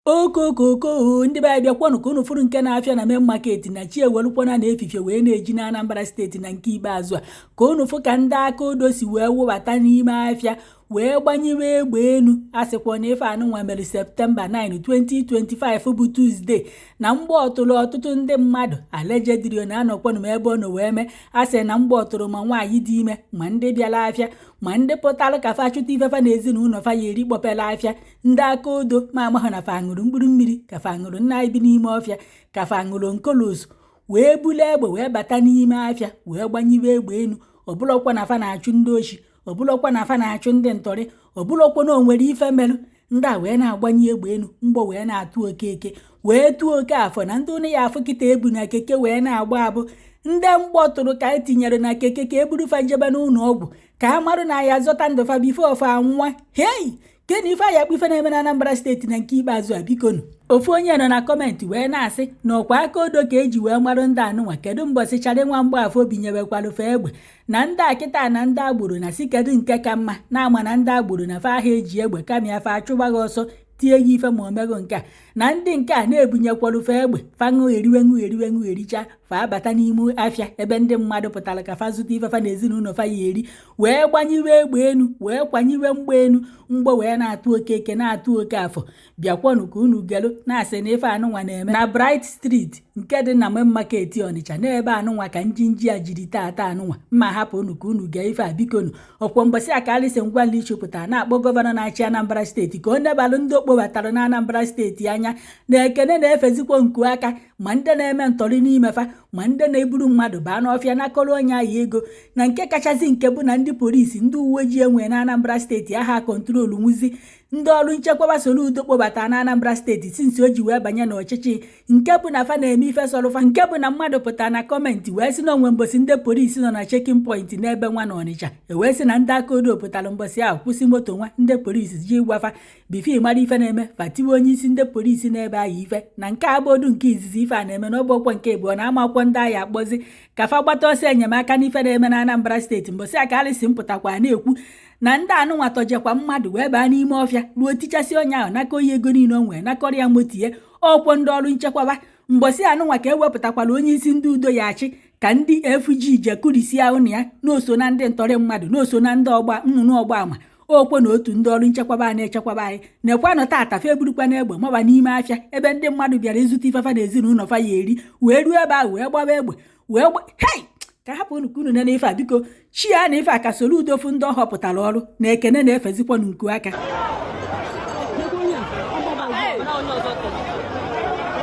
Okokoko, ndị be anyị, bịakwanụ ka unu fụrụ nke na-afịa na main market na chi ewelukwana na efifie wee na-eji na Anambra Steeti. Na nke ikpeazụ a, ka unu fụ ka ndị aka odo si wee wụbata n'ime afịa wee gbanyewe egbe enu. A sịkwa na ife anụnwa mere September 9, 2025, bụ Tuesday, na mgbe ọtụrụ ọtụtụ ndị mmadụ allegedly na-anọkwanụ m ebe ọ nọ wee mee. A sị na mgbe ọtụrụ ma nwaanyị dị ime, ma ndị bịara afịa, ma ndị pụtara ka fa chụta ifefa na ezinụlọ fa ya eri kpọpere afịa. Ndị aka odo ma amaghị na fa ṅụrụ mkpụrụ mmiri, ka fa ṅụrụ nna anyị bi n'ime ọfịa, ka fa ṅụrụ nkolos, wee bulu egbe wee bata n'ime afịa wee gbanyewe egbe enu. Ọbụlọkwa na fa na-achụ ndị ochi, ọbụlọkwa na fa na-achụ ndị ntọrị, ọbụlọkwa na o nwere ife merụ ndị a wee na-agbanye egbe enu. Mgbọ wee na-atụ okeke, wee tụọ oke afọ na ndị ụnụ ya afụ kịta ebu na keke wee na-agba abụ. Ndị mgbọ tụrụ ka etinyere na keke ka e buru fa jebe n'ụlọ ọgwụ ka a marụ na ya zọta ndụ fa before fa nwa. Hei, kena ife anyị akpụ ife na-eme na Anambra Steeti na nke ikpeazụ a. Bikonu, ofu onye nọ na comment wee na-asị na ọkwa aka odo ka eji wee marụ ndị anụnwa. Kedu mbọsị chara nwa mgbaafọ binyewekwalụ fa egbe na ndị akịta na ndị agboro na si kedu nke ka mma na-ama na ndị agboro na fa ahụ eji egbe kama ya fa achụgbaghị ọsọ tie ya ife ma o mego nke a na ndị nke a na-ebunyekwalụ fa egbe, fa ṅụgheriwe ṅụgheriwe ṅụghericha, fa abata n'ime afịa ebe ndị mmadụ pụtara ka fa zụta ife fa na ezinụlọ fa ya eri, wee gbanyewe egbe enu, wee kwanyewe mgbe enu. Mgbọ wee na-atụ okeke, na-atụ oke afọ. Bịakwanụ ka unu gelu na-asị na ife anụnwa na-eme na Bright Street nke dị na main market Ọnịcha, n'ebe anụnwa ka njinji a jiri taata anụnwa. Mma hapụ unu ka unu gee ife a. Bikonu, ọkwọ mbọsị a ka Alịsị Ngwali chụpụtara na-akpọ gọvanọ na-achị Anambra Steeti ka o nebalụ ndị okpobatara na Anambra Steeti anya na ekene na-efezikwa nku aka, ma ndị na-eme ntọrị n'ime fa, ma ndị na-eburu mmadụ baa n'ọfịa nakọrọ onye ahụ ego, na nke kachasị nke bụ na ndị polisi, ndị uwe ojii enwere na Anambra Steeti aha control nwuzi ndị ọrụ nchekwaba Soludo kpọbata na Anambra Steeti since o ji wee banye n'ọchịchị, nke bụ na fa na-eme ife sọrụfa, nke bụ na mmadụ pụta na comment wee sị na onwe mbosi ndị polisi nọ na checking point n'ebe nwa na Ọnịcha, ewee sị na ndị aka odo pụtara mbọsị ahụ kwụsị moto nwa ndị polisi ji gwafa before mara ife na-eme, fatiwe onye isi ndị polisi n'ebe ahụ ife. Na nke abodu nke izizi ife a na-eme na ọbụkwa nke ịbụọ na ama akwụkwọ ndị agha akpọzi ka fa gbata ọsọ enyemaka n'ife na-eme na Anambra Steeti. Mbọsị a ka alịsị m pụtakwa na-ekwu na ndị anụnwa tọjekwa mmadụ wee baa n'ime ọfịa ruo tichasị onye ahụ, nakọ ya ego niile o nwere, nakọrọ ya moto ya, ọkwọ ndị ọrụ nchekwaba. Mbọsị anụnwa ka ewepụtakwala onye isi ndị udo ya achị ka ndị FG jekurisia ụnụ ya n'oso na ndị ntọrị mmadụ, n'oso na ndị ọgba nnụnụ ọgba ama okwe na otu ndị ọrụ nchekwaba a na-echekwaba anyị. Nekwanụ tata fa eburukwa n'egbe maba n'ime afịa ebe ndị mmadụ bịara ịzụta ifefa na ezinụlọ fa ya eri, wee ruo ebe ahụ wee gbaba egbe wee gba. Hei, ka hapụ unu ka unu nene ife a. Biko, chi ya na ife a ka Soludo fụ ndị ọ họpụtara ọrụ na ekene na-efezikwanụ nku aka.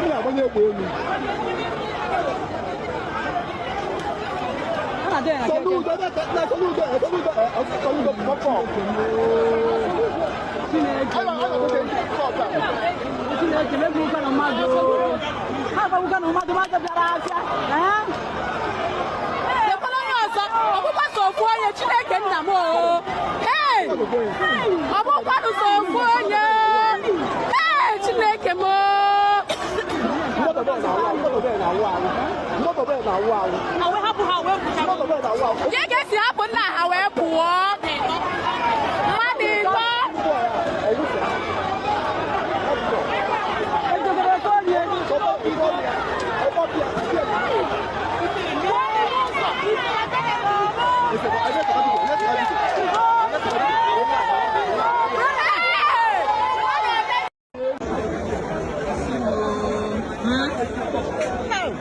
Na-agbanye egbe elu. Soludo na Soludo, Soludo, Soludo pọpọ. Chineke megbukwa na mmadụ, ha gbagbukwa na mmadụ, mmadụ bịara afịa. Lekwala onye ọzọ, ọ bụkwa sọ ofu onye. Chineke nna m o! Hey! Ọ bụkwanụ sọ ofu onye. Hey, Chineke m o! Mmadụ bịa na-awụ ahụ, mmadụ bịa na-awụ ahụ, mmadụ bịa na-awụ ahụ, mmadụ bịa na-awụ ahụ. Ka ga-esi hapụ nna ha wee pụọ? Mmadụ ịtọ. Ejegoro eke onye. Pụọ n'ụzọ. Hey!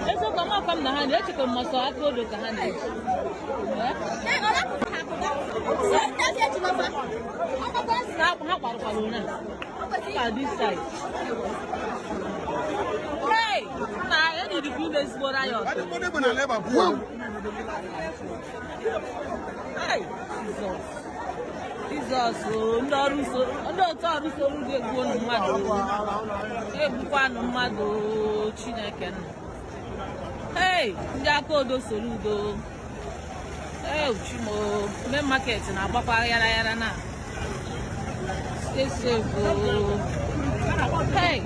Eziokwu, amakwa m na ha na-echekwa m ọsọ aka odo ka ha na-eji. Ha kparụkwara ụra ka this side. Hey! Na eriri ime ezigbo riot. Hey! Jesus. Jizọs o, ndị ọrụ so ndị otu ọrụ soro ga-egbuonu mmadụ o. Egbukwanụ mmadụ o, Chineke nna. Hey, ndị aka odo soro udo. Ee, chimo main market na-agbakwa yara yara na. Stay safe o. Hey.